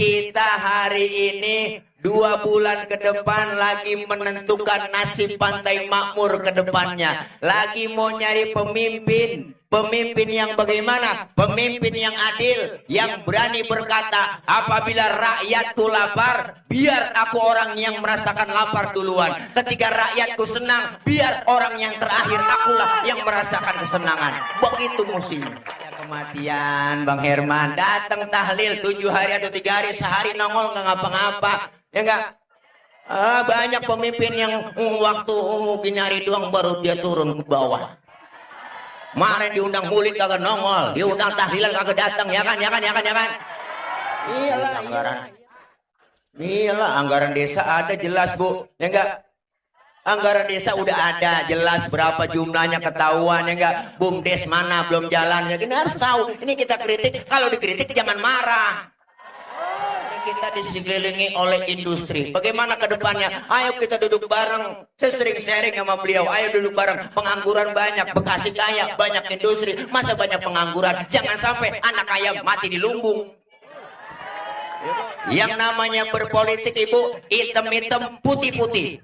kita hari ini 2 bulan ke depan lagi menentukan nasib Pantai Makmur ke depannya. Lagi mau nyari pemimpin. Pemimpin yang bagaimana? Pemimpin yang adil, yang berani berkata, apabila rakyatku lapar, biar aku orang yang merasakan lapar duluan. Ketika rakyatku senang, biar orang yang terakhir akulah yang merasakan kesenangan. Begitu musimnya. Kematian Bang Herman, datang tahlil 7 hari atau 3 hari, sehari nongol nggak ngapa-ngapa, ya enggak? Banyak pemimpin yang waktu mungkin nyari doang baru dia turun ke bawah. Kemarin diundang Mulit kagak nongol, diundang tahlilan kagak datang, ya kan? Iyalah, iyalah, anggaran desa ada jelas Bu, ya enggak? Anggaran desa udah ada jelas berapa jumlahnya ketahuan, ya enggak? BUMDes mana belum jalan, ya ini harus tahu. Ini kita kritik, kalau dikritik jangan marah. Kita disekelilingi oleh industri. Bagaimana ke depannya? Ayo kita duduk bareng. Saya sering sharing sama beliau. Ayo duduk bareng. Pengangguran banyak, Bekasi kaya, banyak industri. Masa banyak pengangguran? Jangan sampai anak kaya mati di lumbung. Yang namanya berpolitik Ibu, hitam-hitam, putih-putih.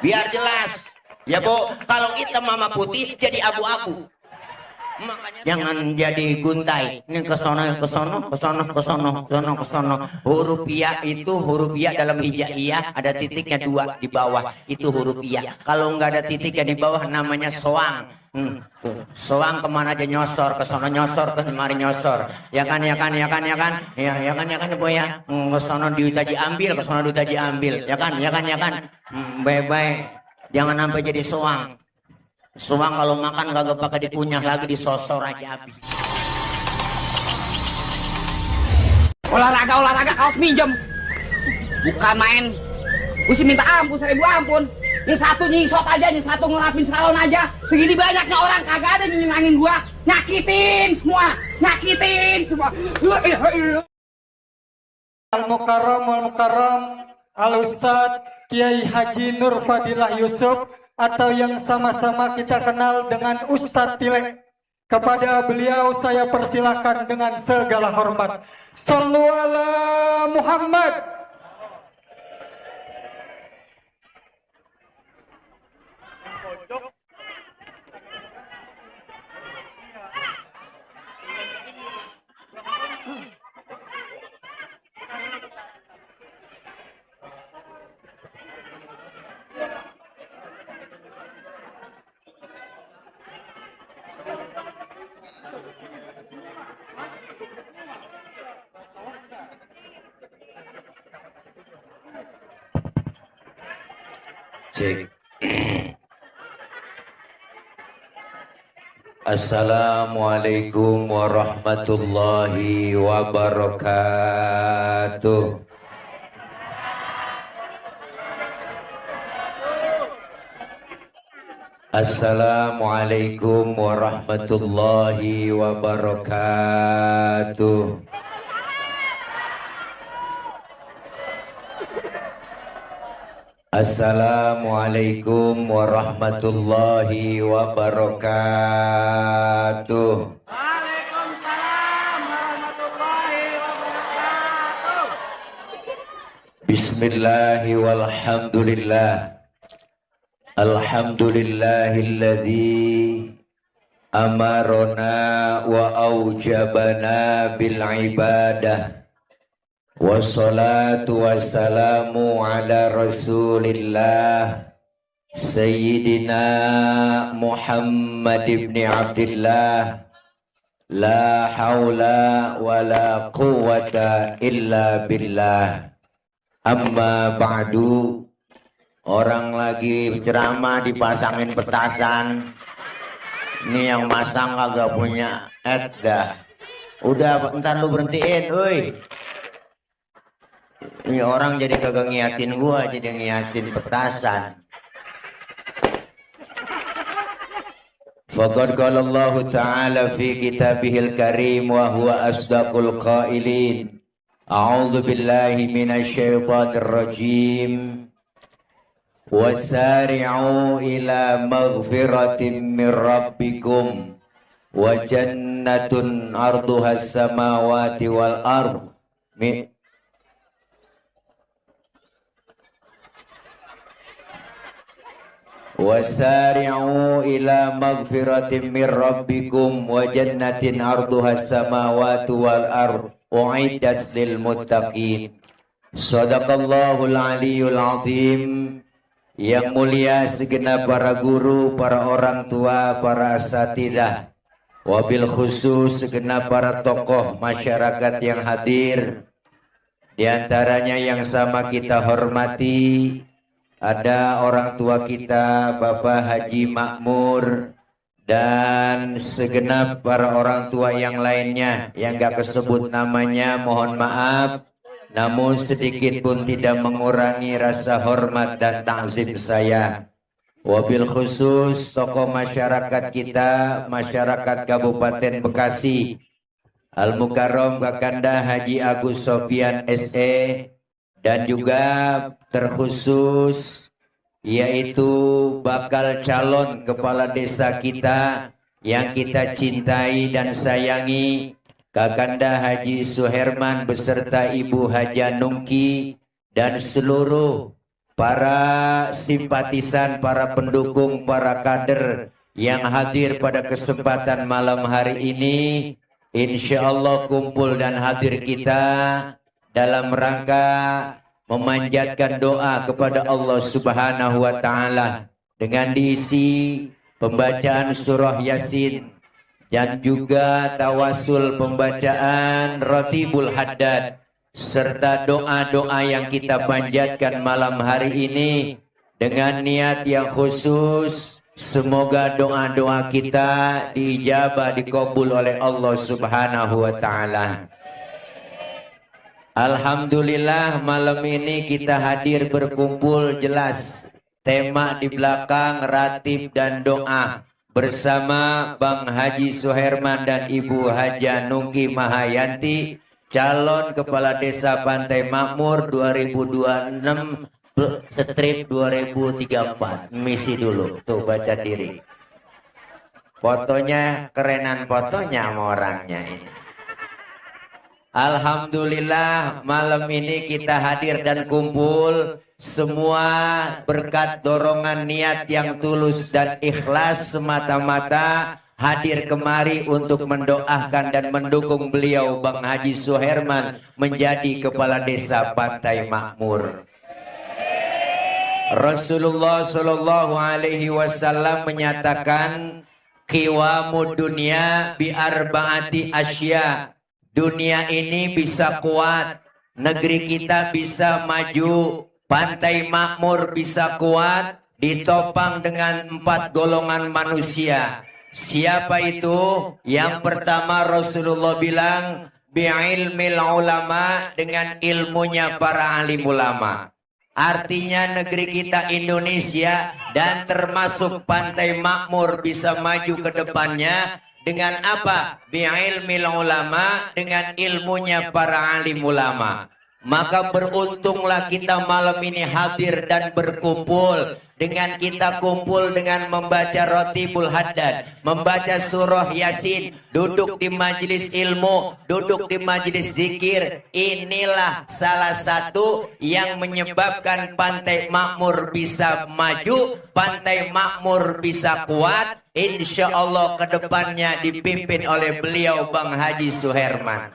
Biar jelas. Ya Bu, kalau hitam sama putih jadi abu-abu. Makanya jangan jadi guntai. Ini kesono. Huruf ya itu huruf ya dalam hijaiyah ada titiknya 2 di bawah. Itu huruf ya. Kalau nggak ada titiknya di bawah namanya soang. Soang kemana aja nyosor, kesono nyosor, kemari nyosor. Ya kan Bu ya. Kesono duit aja ambil, kesono duit aja ambil. Ya kan. Baik-baik. Jangan sampai jadi soang. Soang kalau makan kagak pakai dikunyah lagi, disosor aja habis. Olahraga kaos minjem. Bukan main. Gue sih minta ampun, 1000 ampun. Ini satu nyisot aja, ini satu ngelapin salon aja. Segini banyaknya orang kagak ada nyenangin gua. Nyakitin semua. Al-Mukarram Al-Ustadz Kiai Haji Nur Fadilah Yusuf, atau yang sama-sama kita kenal dengan Ustadz Tilek. Kepada beliau saya persilahkan dengan segala hormat. Shallu ala Muhammad. Cek. Assalamualaikum warahmatullahi wabarakatuh. Assalamualaikum warahmatullahi wabarakatuh. Assalamualaikum warahmatullahi wabarakatuh. Waalaikumsalam warahmatullahi wabarakatuh. Bismillahi walhamdulillah. Alhamdulillahilladzi amarona wa aujabana bil ibadah. Wassalatu wassalamu ala rasulillah Sayyidina Muhammad ibn Abdillah. La hawla wa la quwwata illa billah. Amma ba'du. Orang lagi ceramah dipasangin petasan. Ini yang masang kagak punya dah. Udah ntar lu berhentiin, woi. Ini orang jadi kagak ngiatin gua, jadi ngiatin petasan. Faqad qala Allah Ta'ala fi kitabihil karim wa huwa asdaqul qailin. A'udzu billahi minasy syaithanir rajim. Wasari'u ila maghfiratin min rabbikum wa jannatun arduhas samawati wal ardh Wasari'u ila magfiratin min rabbikum wa jannatin arduha samawati wal ard u'iddat lil muttaqin. Shadaqallahul aliyul azim. Yang mulia segenap para guru, para orang tua, para asatidzah, wabil khusus segenap para tokoh masyarakat yang hadir. Di antaranya yang sama kita hormati, ada orang tua kita Bapak Haji Makmur dan segenap para orang tua yang lainnya yang gak kesebut namanya, mohon maaf. Namun sedikit pun tidak mengurangi rasa hormat dan ta'zim saya. Wabil khusus tokoh masyarakat kita, masyarakat Kabupaten Bekasi, Al-Mukarram Kakanda Haji Agus Sofyan SE, dan juga terkhusus yaitu bakal calon kepala desa kita yang kita cintai dan sayangi, Kakanda Haji Suherman beserta Ibu Haja Nungki dan seluruh para simpatisan, para pendukung, para kader yang hadir pada kesempatan malam hari ini. Insya Allah kumpul dan hadir kita dalam rangka memanjatkan doa kepada Allah Subhanahu wa Ta'ala dengan diisi pembacaan surah Yasin dan juga tawasul pembacaan Ratibul Haddad serta doa-doa yang kita panjatkan malam hari ini dengan niat yang khusus. Semoga doa-doa kita diijabah, dikabul oleh Allah Subhanahu wa Ta'ala. Alhamdulillah malam ini kita hadir berkumpul, jelas tema di belakang ratib dan doa bersama Bang Haji Suherman dan Ibu Haja Nungki Mahayanti, calon Kepala Desa Pantai Makmur 2026 strip 2034. Misi dulu, tuh baca diri. Fotonya kerenan, fotonya sama orangnya ini. Alhamdulillah malam ini kita hadir dan kumpul semua berkat dorongan niat yang tulus dan ikhlas semata-mata hadir kemari untuk mendoakan dan mendukung beliau Bang Haji Suherman menjadi Kepala Desa Pantai Makmur. Rasulullah Shallallahu Alaihi Wasallam menyatakan qiwamud dunya bi arba'ati asya. Dunia ini bisa kuat, negeri kita bisa maju, Pantai Makmur bisa kuat, ditopang dengan 4 golongan manusia. Siapa itu? Yang pertama Rasulullah bilang bi'ilmil ulama, dengan ilmunya para alim ulama. Artinya negeri kita Indonesia dan termasuk Pantai Makmur bisa maju ke depannya dengan apa? Bi'ilmil ulama, dengan ilmunya para alim ulama. Maka beruntunglah kita malam ini hadir dan berkumpul. Dengan kita kumpul dengan membaca Ratibul Haddad, membaca surah Yasin, duduk di majelis ilmu, duduk di majelis zikir. Inilah salah satu yang menyebabkan Pantai Makmur bisa maju, Pantai Makmur bisa kuat. Insya Allah kedepannya dipimpin oleh beliau Bang Haji Suherman.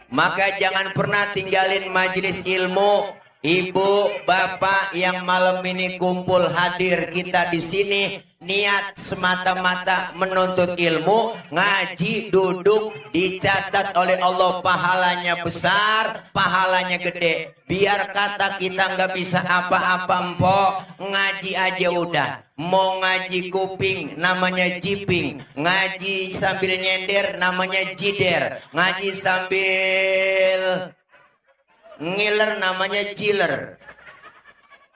Maka jangan pernah tinggalin majelis ilmu. Ibu, bapak yang malam ini kumpul hadir kita di sini, niat semata-mata menuntut ilmu, ngaji, duduk, dicatat oleh Allah pahalanya besar, pahalanya gede. Biar kata kita nggak bisa apa-apa mpok, ngaji aja udah. Mau ngaji kuping namanya jiping, ngaji sambil nyender namanya jider, ngaji sambil ngiler namanya chiller.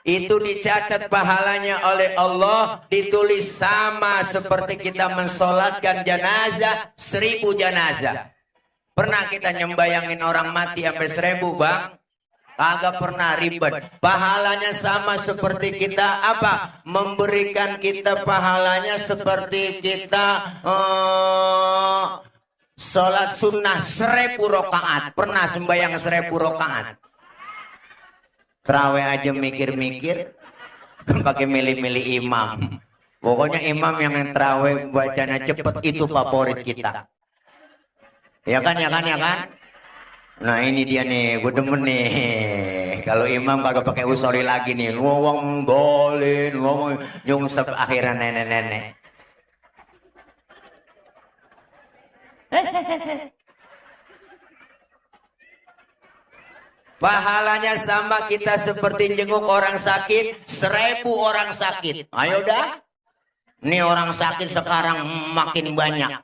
Itu dicatat pahalanya oleh Allah, ditulis sama seperti kita mensolatkan jenazah 1000 jenazah. Pernah kita nyembayangin orang mati sampai 1000 bang? Kagak pernah, ribet. Pahalanya sama seperti kita apa? Memberikan kita pahalanya seperti kita sholat sunnah 1000 rakaat. Pernah sembahyang 1000 rakaat? Terawih aja mikir-mikir. pakai milih-milih imam. Pokoknya imam yang terawih bacanya cepet itu favorit kita. Ya kan, ya kan, ya kan? Nah ini dia nih, gue demen nih. Kalau imam kagak pakai usori lagi nih, ngomong dolin, ngomong nyungsep akhiran nenek-nenek. Pahalanya sama kita seperti jenguk orang sakit, 1000 orang sakit. Ayo dah. Nih orang sakit sekarang makin banyak.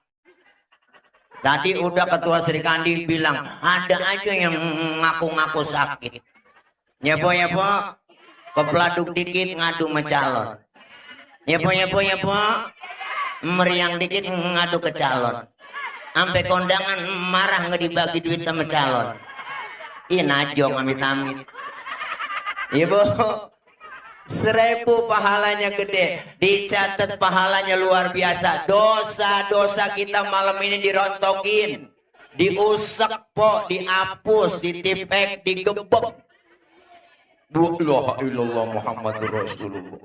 Tadi udah Ketua Sri Kandi bilang, ada aja yang ngaku-ngaku sakit. Ya po, kepladuk dikit ngadu sama calon. Ya po, meriang dikit ngadu ke calon. Sampai kondangan marah nggak dibagi duit sama calon. Ih najong amit-amit. Ya po, 1000 pahalanya gede, dicatat pahalanya luar biasa. Dosa-dosa kita malam ini dirontokin, diusek po, dihapus, ditipek, digebek. La ilaha illallah Muhammadur Rasulullah.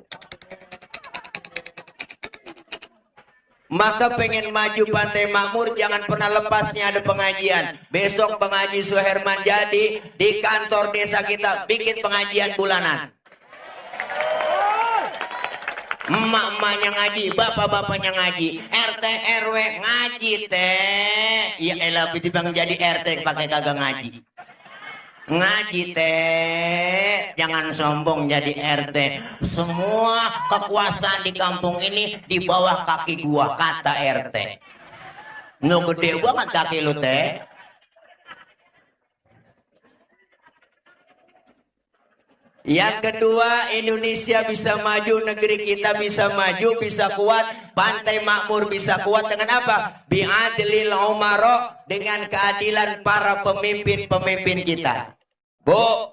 Maka pengen maju Pantai Makmur, jangan pernah lepasnya ada pengajian. Besok pengaji Suherman jadi di kantor desa kita bikin pengajian bulanan. Emak-emaknya ngaji, bapak-bapaknya ngaji, RT RW ngaji teh. Ya elah bang jadi RT pakai kagak ngaji. Ngaji teh, jangan sombong jadi RT. Semua kekuasaan di kampung ini di bawah kaki gua, kata RT. Nu gede gua kan kaki lu teh. Yang kedua, Indonesia bisa maju, negeri kita bisa maju, bisa kuat, Pantai Makmur bisa kuat dengan apa? Bi'adlil umaro, dengan keadilan para pemimpin-pemimpin kita. Bu,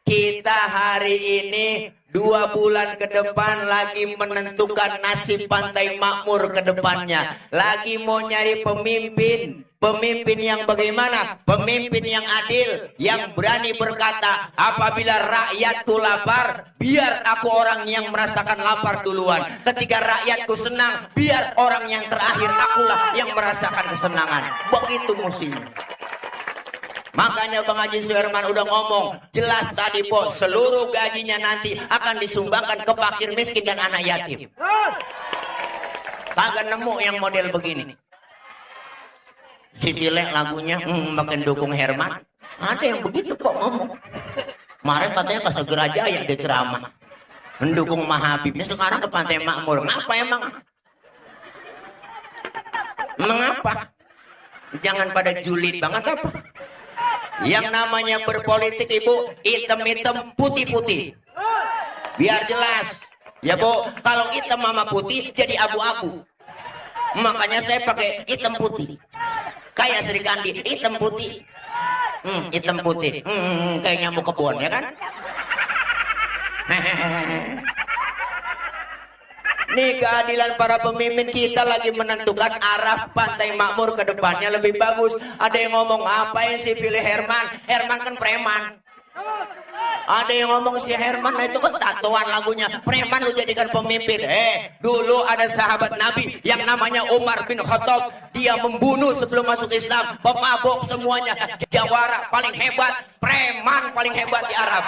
kita hari ini 2 bulan ke depan lagi menentukan nasib Pantai Makmur ke depannya. Lagi mau nyari pemimpin. Pemimpin yang bagaimana? Pemimpin yang adil, yang berani berkata, apabila rakyatku lapar, biar aku orang yang merasakan lapar duluan. Ketika rakyatku senang, biar orang yang terakhir akulah yang merasakan kesenangan. Begitu musimnya. Makanya Bang Haji Suherman udah ngomong jelas tadi po, seluruh gajinya nanti akan disumbangkan ke fakir miskin dan anak yatim. Kagak nemu yang model begini. Si Tilek lagunya makin dukung Herman. Ada yang begitu kok ngomong. Kemarin katanya pas Gerajaya dia ceramah mendukung Mahabibnya, sekarang ke Pantai Makmur. Ngapa emang? Mengapa? Jangan pada julid banget apa? Yang namanya berpolitik ibu, hitam-hitam, putih-putih. Biar jelas. Ya bu, kalau hitam sama putih jadi abu-abu. Makanya saya pakai hitam putih. Kayak Sri Kandi, hitam putih. Hitam putih. Kayak nyamuk kebun, ya kan? Nih keadilan para pemimpin kita lagi menentukan arah Pantai Makmur ke depannya lebih bagus. Ada yang ngomong, apa yang sih pilih Herman? Herman kan preman. Ada yang ngomong si Herman, nah itu kan tatoan lagunya. Preman lu jadikan pemimpin. Dulu ada sahabat Nabi yang namanya Umar bin Khattab. Dia membunuh sebelum masuk Islam. Pemabok semuanya. Jawara paling hebat. Preman paling hebat di Arab.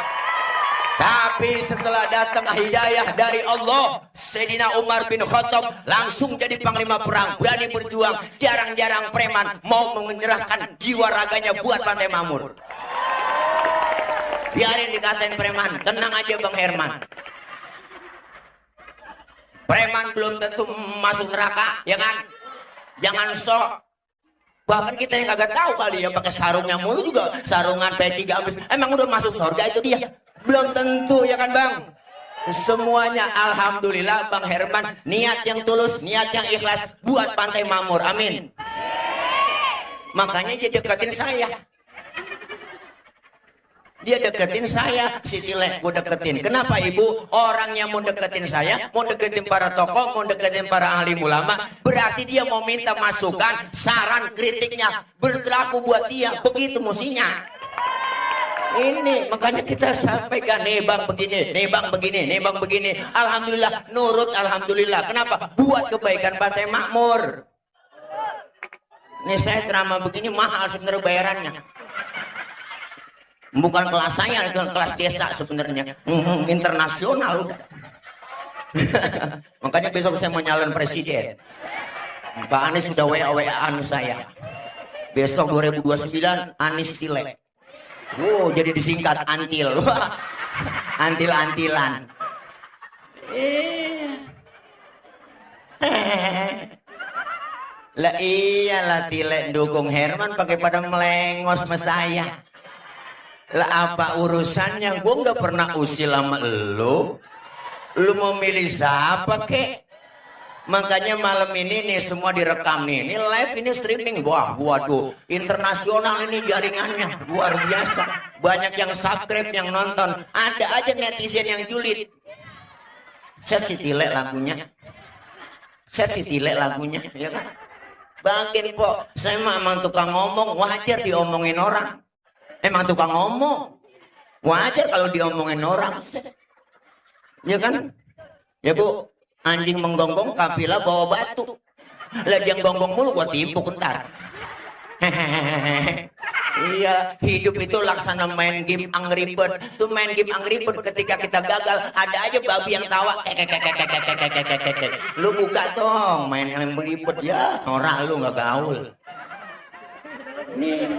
Tapi setelah datang hidayah dari Allah, Sayyidina Umar bin Khattab langsung jadi panglima perang. Berani berjuang. Jarang-jarang preman mau menyerahkan jiwa raganya buat Pantai Makmur. Biarin dikatain preman, tenang aja Bang Herman. Preman belum tentu masuk neraka, ya kan? Jangan sok. Bahkan kita yang kagak tahu kali ya pakai sarungnya mulu juga, sarungan peci gamis. Emang udah masuk surga itu dia? Belum tentu, ya kan Bang? Semuanya alhamdulillah Bang Herman niat yang tulus, niat yang ikhlas buat Pantai Makmur. Amin. Makanya dia deketin saya. Dia deketin saya, si Tilek gue deketin. Kenapa ibu? Orang yang mau deketin saya, mau deketin para tokoh, mau deketin para ahli ulama, berarti dia mau minta masukan, saran, kritiknya berlaku buat dia. Begitu mestinya. Ini makanya kita sampaikan, nih bang begini, nih bang begini, nih bang begini. Alhamdulillah, nurut alhamdulillah. Kenapa? Buat kebaikan Pantai Makmur. Nih saya ceramah begini mahal sebenarnya bayarannya. Bukan kelas saya, itu kelas desa sebenarnya. Internasional udah. Makanya besok saya mau nyalon presiden. Pak Anies sudah WA-WA-an saya. Besok 2029 Anies Tilek. Wow, jadi disingkat Antil. Antil-antilan. Lah iyalah Tilek dukung Herman pakai pada melengos sama saya. Lah apa urusannya? Gue nggak pernah usil sama lu. Lu mau milih siapa kek? Makanya malam ini nih semua direkam nih. Ini live, ini streaming. Wah, waduh, internasional ini jaringannya luar biasa. Banyak yang subscribe, yang nonton. Ada aja netizen yang julid. Set si Tilek lagunya. Set si Tilek lagunya, ya kan? Bangkin po, saya emang tukang ngomong, wajar diomongin orang. Emang tukang ngomong, wajar kalau diomongin orang. Ya kan? Ya bu. Anjing menggonggong, kafilah bawa batu. Lah yang gonggong mulu gua timpuk ntar. Iya, hidup itu laksana main game Angry Bird. Tuh main game Angry Bird ketika kita gagal, ada aja babi yang tawa. Lu buka dong main Angry Bird ya. Orang lu nggak gaul. Nih.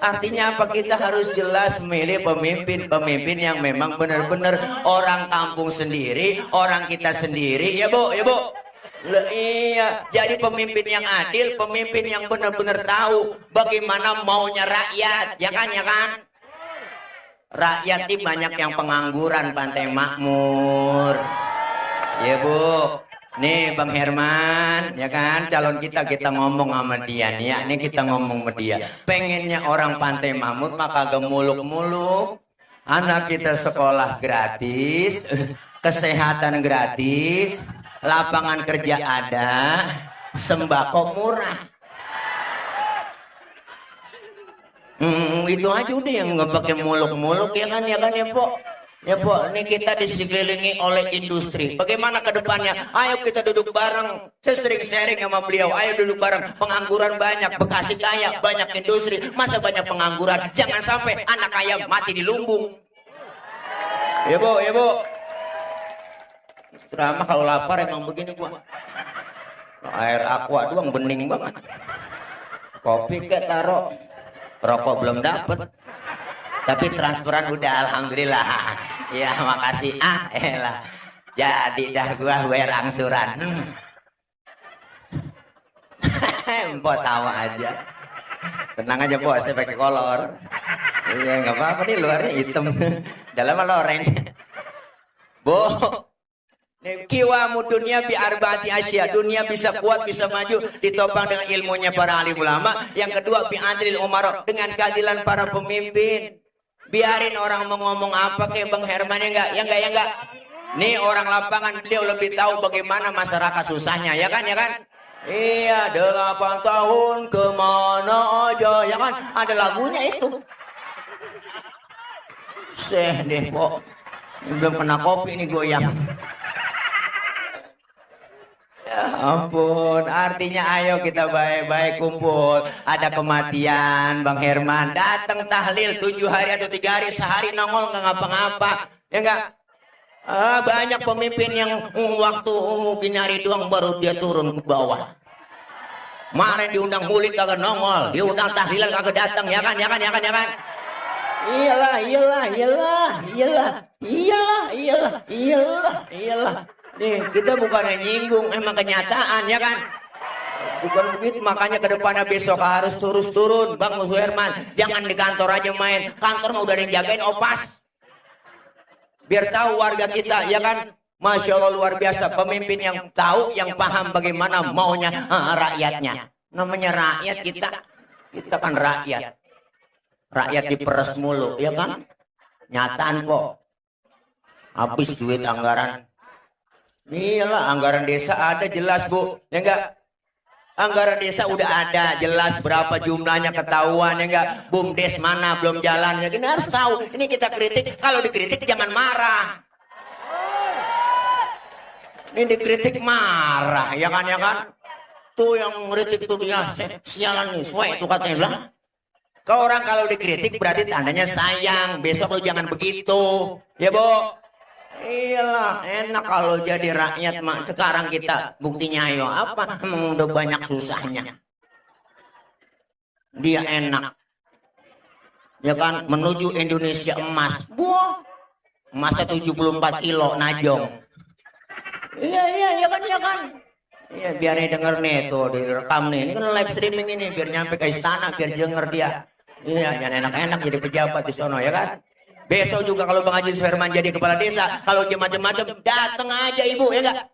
Artinya apa? Kita harus jelas memilih pemimpin yang memang benar-benar orang kampung sendiri, orang kita sendiri, ya bu, ya bu. Iya, jadi pemimpin yang adil, pemimpin yang benar-benar tahu bagaimana maunya rakyat, ya kan, ya kan? Rakyat ini banyak yang pengangguran Pantai Makmur, ya bu. Nih Bang Herman, ya kan, calon kita ngomong sama dia nih ya, nih kita ngomong sama dia. Pengennya orang Pantai Makmur maka kagak muluk-muluk. Anak kita sekolah gratis, kesehatan gratis, lapangan kerja ada, sembako murah. Itu aja udah yang nggak pakai muluk-muluk, ya kan ya Pok. Ya Pok, ini kita disekelilingi oleh industri. Bagaimana ke depannya? Ayo kita duduk bareng. Saya sering sharing sama beliau. Ayo duduk bareng. Pengangguran banyak, Bekasi kaya, banyak industri. Masa banyak pengangguran? Jangan sampai anak kaya mati di lumbung. Ya Bu, ya Bu. Ceramah kalau lapar emang begini gua. Air aqua doang bening banget. Kopi kayak taro. Rokok belum dapet. Tapi transferan udah alhamdulillah. Ya makasih. Elah. Jadi dah gua angsuran. Mbok tawa aja. Tenang aja bos, saya pakai kolor. Iya nggak apa-apa nih luarnya hitam. Dalamnya loreng. Bu. Kiwamu dunia bi arba'ati asya. Dunia bisa kuat, bisa maju ditopang dengan ilmunya para alim ulama. Yang kedua bi adlil umara, dengan keadilan para pemimpin. Biarin orang mau ngomong apa kayak Bang Herman, ya enggak? Ya enggak, ya enggak? Nih orang lapangan, beliau lebih tahu bagaimana masyarakat susahnya, ya kan? Ya kan? Iya, 8 tahun kemana aja, ya kan? Ada lagunya itu. Deh, Pok. Belum kena kopi nih goyang. Ya ampun, artinya ayo kita baik-baik kumpul. Ada kematian, Bang Herman datang tahlil 7 hari atau 3 hari, sehari nongol nggak ngapa-ngapa, ya enggak? Banyak pemimpin yang waktu binari doang baru dia turun ke bawah. Kemarin diundang mulit kagak nongol, diundang tahlilan kagak datang, ya kan, ya kan, ya kan, ya kan? Iyalah. Nih, kita bukannya nyinggung, emang kenyataan, ya kan? Bukan begitu, makanya ke depannya besok harus turun, Bang Herman. Jangan di kantor aja main. Kantor mah udah ada yang jagain opas. Biar tahu warga kita, ya kan? Masya Allah luar biasa. Pemimpin yang tahu, yang paham bagaimana maunya rakyatnya. Namanya rakyat kita kan rakyat. Rakyat diperes mulu, ya kan? Nyataan kok. Habis duit anggaran. Iyalah, anggaran desa ada jelas Bu, ya enggak? Anggaran desa udah ada, jelas berapa jumlahnya ketahuan ya enggak. BUMDes mana belum jalan ya, ini harus tahu. Ini kita kritik, kalau dikritik jangan marah. Ini dikritik marah, ya kan? Tuh yang ngeritik tuh ya, sialan nih, suwe itu katanya lah. Ke orang kalau dikritik berarti tandanya sayang, besok lu jangan begitu. Ya, Bu. Iyalah, enak kalau jadi rakyat mak. Sekarang kita buktinya ayo apa? Emang udah banyak susahnya. Dia enak. Ya kan, menuju Indonesia emas. Wah, emasnya 74 kilo najong. Iya kan. Iya, biar nih denger nih tuh direkam nih. Ini kan live streaming ini biar nyampe ke istana, biar denger dia. Iya, jangan enak-enak jadi pejabat di sono ya kan. Besok juga kalau Bang Haji Suherman jadi kepala desa, kalau macam-macam datang aja Ibu ya enggak?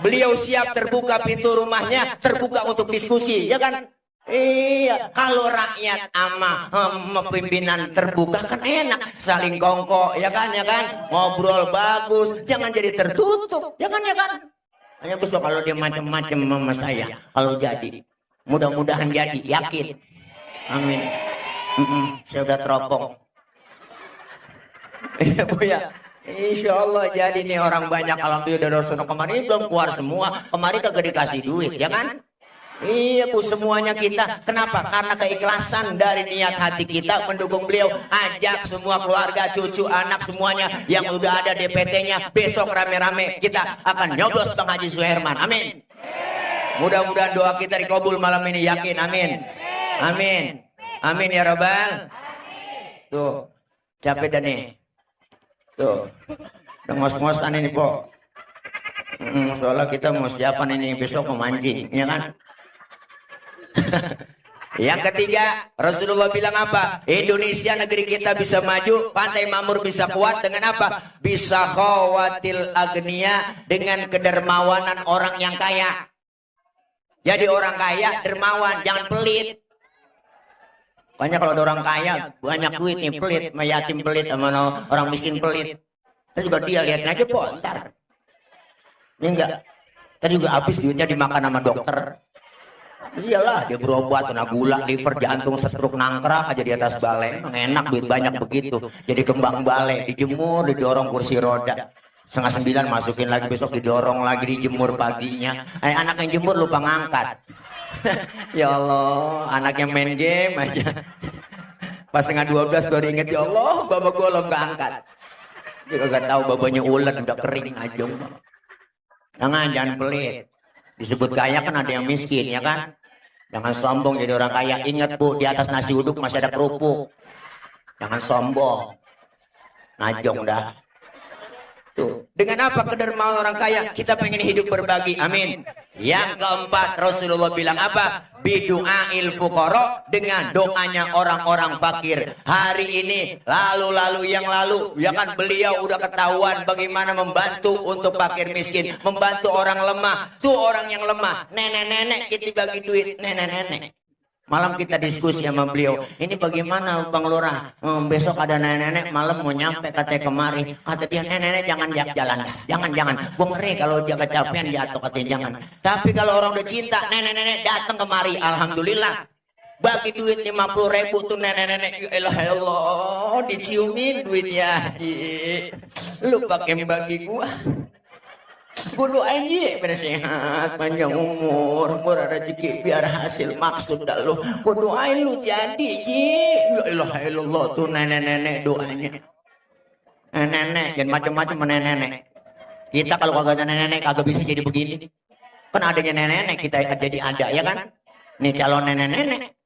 Beliau siap terbuka pintu rumahnya, terbuka untuk diskusi ya kan? Iya, kalau rakyat ama pimpinan terbuka kan enak, saling kongko ya kan? Ngobrol bagus, jangan jadi tertutup ya kan? Hanya besok kalau dia macam-macam sama saya, kalau jadi, mudah-mudahan jadi, yakin, amin. Saya udah teropong. Iya Bu ya, insya Allah jadi nih orang banyak. Alhamdulillah dari sono kemarin belum keluar semua, kemarin kagak dikasih duit ya kan? Iya Bu, semuanya kita. Kenapa? Karena keikhlasan dari niat hati kita mendukung beliau. Ajak semua keluarga, cucu, anak semuanya yang udah ada DPT-nya. Besok rame-rame kita akan nyoblos Bang Haji Suherman. Amin. Mudah-mudahan doa kita dikabul malam ini, yakin. Amin ya Rabbal. Tuh, capek dah nih. Tuh, udah ngos-ngosan ini Po. Soalnya kita mau siapan ini besok memancing, ya kan? Yang ketiga, Rasulullah bilang apa? Indonesia negeri kita bisa maju, Pantai Makmur bisa kuat dengan apa? Bisa khawatil agnia, dengan kedermawanan orang yang kaya. Jadi orang kaya dermawan, jangan pelit. Banyak kalau ada orang kaya, banyak duit nih, pelit, sama yatim pelit, sama orang miskin pelit. Kita juga dia lihat aja Po, ntar. Ini enggak. Kita juga habis duitnya dimakan sama dokter. Iyalah, dia berobat, kena gula, liver, jantung, stroke, nangkrak aja di atas balai. Enak duit banyak begitu. Jadi kembang balai, dijemur, didorong kursi roda. 8:30 masukin lagi, besok didorong lagi, dijemur paginya. Anak yang jemur lupa ngangkat. Ya Allah, anak yang main game aja. Pas 11:30 baru inget, ya Allah, baba gue lo gak angkat. Dia gak tahu babanya ulet udah kering aja. Jangan pelit. Disebut kaya kan ada yang miskin ya kan. Jangan sombong jadi orang kaya. Ingat Bu, di atas nasi uduk masih ada kerupuk. Jangan sombong. Najong dah. Tuh. Dengan apa kedermawan orang kaya? Kita pengen hidup berbagi. Amin. Yang keempat, Rasulullah bilang apa? Bidu'ail fuqara, dengan doanya orang-orang fakir. Hari ini, lalu yang lalu, ya kan beliau udah ketahuan bagaimana membantu untuk fakir miskin, membantu orang lemah. Tuh orang yang lemah, nenek-nenek kita bagi duit, nenek-nenek. Malam kita diskusi sama beliau. Ini bagaimana Bang Lurah? Besok ada nenek-nenek malam mau nyampe katanya kemari. Kata dia, nenek-nenek jangan jalan dah. Jangan. Gue ngeri kalau dia kecapean jatuh, katanya jangan. Tapi kalau orang udah cinta, nenek-nenek datang kemari. Alhamdulillah. Bagi duit 50.000 tuh nenek-nenek. Ya Allah, diciumin duitnya. Lu pakai bagi gua. Gue doain Ji, biar sehat, panjang umur, murah rezeki, biar hasil maksud dah lu. Gue doain lu jadi Ji. Ya ilah tuh nenek-nenek doanya. Nenek, jangan macam-macam nenek-nenek. Kita kalau kagak ada nenek kagak bisa jadi begini. Kan adanya nenek kita jadi ada ya kan? Nih calon nenek-nenek.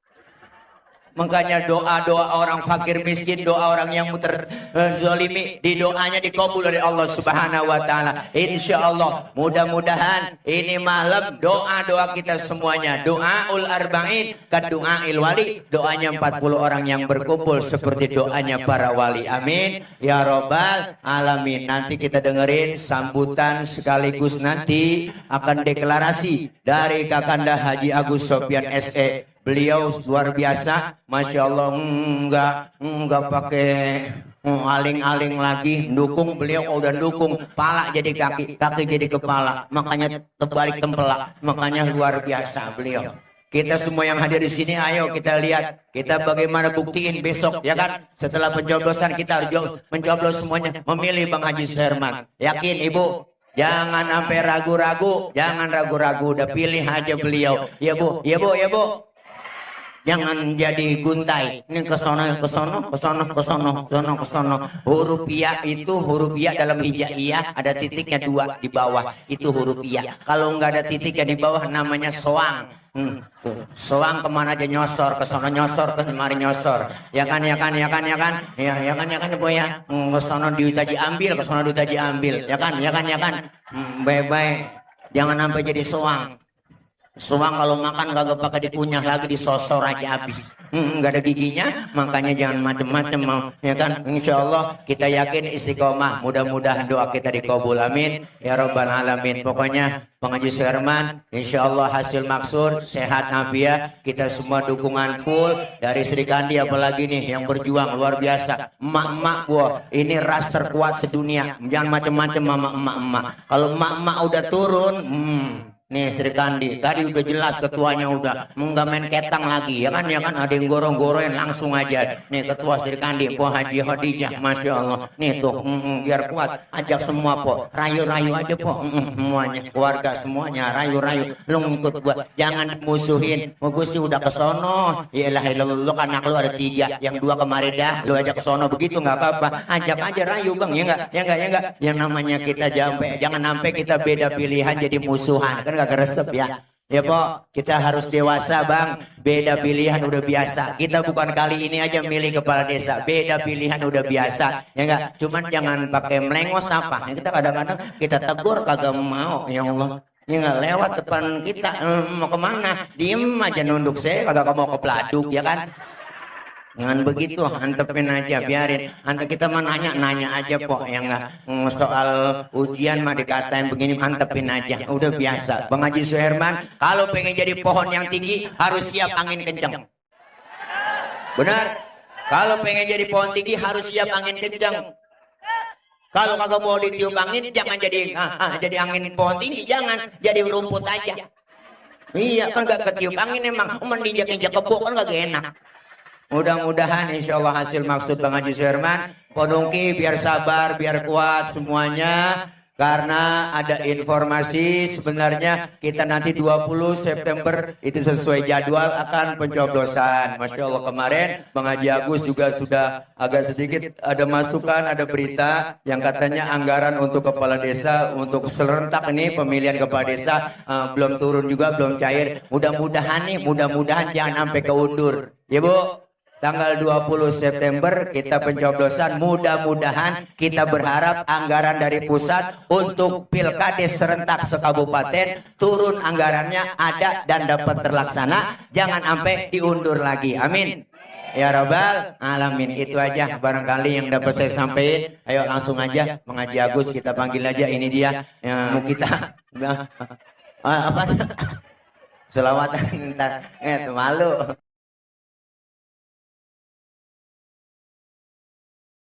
Makanya doa-doa orang fakir miskin, doa orang yang terzalimi, di doanya dikabul oleh Allah Subhanahu wa taala. Insyaallah, mudah-mudahan ini malam doa-doa kita semuanya, doaul arba'in kadu'ail wali, doanya 40 orang yang berkumpul seperti doanya para wali. Amin ya rabbal alamin. Nanti kita dengerin sambutan sekaligus nanti akan deklarasi dari Kakanda Haji Agus Sofyan SE Beliau luar biasa, masya Allah, enggak pakai aling-aling lagi, dukung beliau udah dukung, pala jadi kaki, kaki jadi kepala, makanya terbalik tempelak, makanya luar biasa beliau. Kita semua yang hadir di sini, ayo kita lihat, kita bagaimana buktiin besok, ya kan? Setelah pencoblosan kita harus mencoblos semuanya, memilih Bang Haji Suherman. Yakin Ibu? Jangan sampai ragu-ragu, jangan ragu-ragu, udah pilih aja beliau. Ya Bu, ya Bu, ya Bu. Jangan jadi guntai. Ini ke sono, ke sono, ke sono, ke sono, ke sono, ke sono. Huruf ya itu huruf ya dalam hijaiyah ada titiknya 2 di bawah. Itu huruf ya. Kalau nggak ada titiknya di bawah namanya soang. Tuh. Soang kemana aja nyosor, ke sono nyosor, ke kemari nyosor. Ya kan, ya kan, ya kan, ya kan. Ya kan, ya kan, Bu ya. Ke sono diutaji ambil, ke sono diutaji ambil. Ya kan, ya kan, ya kan. Baik-baik. Jangan sampai jadi soang. Soang kalau makan kagak pakai dikunyah lagi, disosor aja habis. Nggak ada giginya, makanya jangan macem-macem mau, ya kan? Insya Allah kita yakin istiqomah, mudah-mudahan doa kita dikabul, amin ya rabbal alamin. Pokoknya Bang Haji Suherman, insya Allah hasil maksud sehat afiat, kita semua dukungan full dari Sri Kandi, apalagi nih yang berjuang luar biasa. Emak-emak gua ini ras terkuat sedunia, jangan macem-macem sama emak-emak. Kalau emak-emak udah turun, nih Sri Kandi, tadi udah jelas ketuanya udah nggak main ketang lagi, ya kan, ya kan, ada yang gorong-gorongin langsung aja. Nih ketua Sri Kandi, Po Haji Khadijah, masya Allah. Nih tuh, biar kuat, ajak semua Po, rayu-rayu aja Po, semuanya, keluarga semuanya, rayu-rayu. Lu ngikut gua, jangan musuhin. Gue sih udah kesono, yaelah lu kan anak lu ada 3, yang 2 kemarin dah, lu ajak kesono begitu nggak apa-apa, ajak aja rayu Bang, ya nggak, ya nggak, ya nggak. Yang namanya kita jangan sampai kita beda pilihan jadi musuhan. Kan gak keresep ya. Ya Po, kita harus dewasa Bang. Beda pilihan udah biasa. Kita bukan kali ini aja milih kepala desa. Beda pilihan udah biasa. Ya enggak? Cuman jangan pakai melengos apa. Kita kadang-kadang kita tegur kagak mau. Ya Allah. Ya nggak lewat depan kita. Mau kemana? Diem aja nunduk, saya kagak mau ke Peladuk, ya kan? Jangan begitu, antepin aja, biarin. Antep kita mah nanya aja Po, ya enggak. Soal ujian mah dikatain begini, antepin aja. Udah biasa. Bang Haji Suherman, kalau pengen jadi pohon yang tinggi harus siap angin kencang. Benar? Kalau pengen jadi pohon tinggi harus siap angin kencang. Kalau kagak mau ditiup angin, jangan jadi angin pohon tinggi, jangan. Jadi rumput aja. Iya, kan gak ketiup angin emang. Menginjak-injak kebo kan gak enak. Mudah-mudahan insya Allah hasil maksud Bang Haji Suherman, Ponungki biar sabar, biar kuat semuanya. Karena ada informasi sebenarnya kita nanti 20 September itu sesuai jadwal akan pencoblosan. Masya Allah kemarin Bang Haji Agus juga sudah agak sedikit ada masukan, ada berita yang katanya anggaran untuk kepala desa untuk serentak ini pemilihan kepala desa belum turun juga, belum cair. Mudah-mudahan jangan sampai keundur. Ya Bu. Tanggal 20 September kita pencoblosan, mudah-mudahan kita berharap anggaran dari pusat untuk pilkades serentak sekabupaten turun anggarannya ada dan dapat terlaksana, jangan sampai diundur lagi, amin ya rabbal alamin. Itu aja barangkali yang dapat saya sampaikan. Ayo langsung aja Bang Haji Agus kita panggil aja, ini dia yang mau kita apa selawatan ntar malu.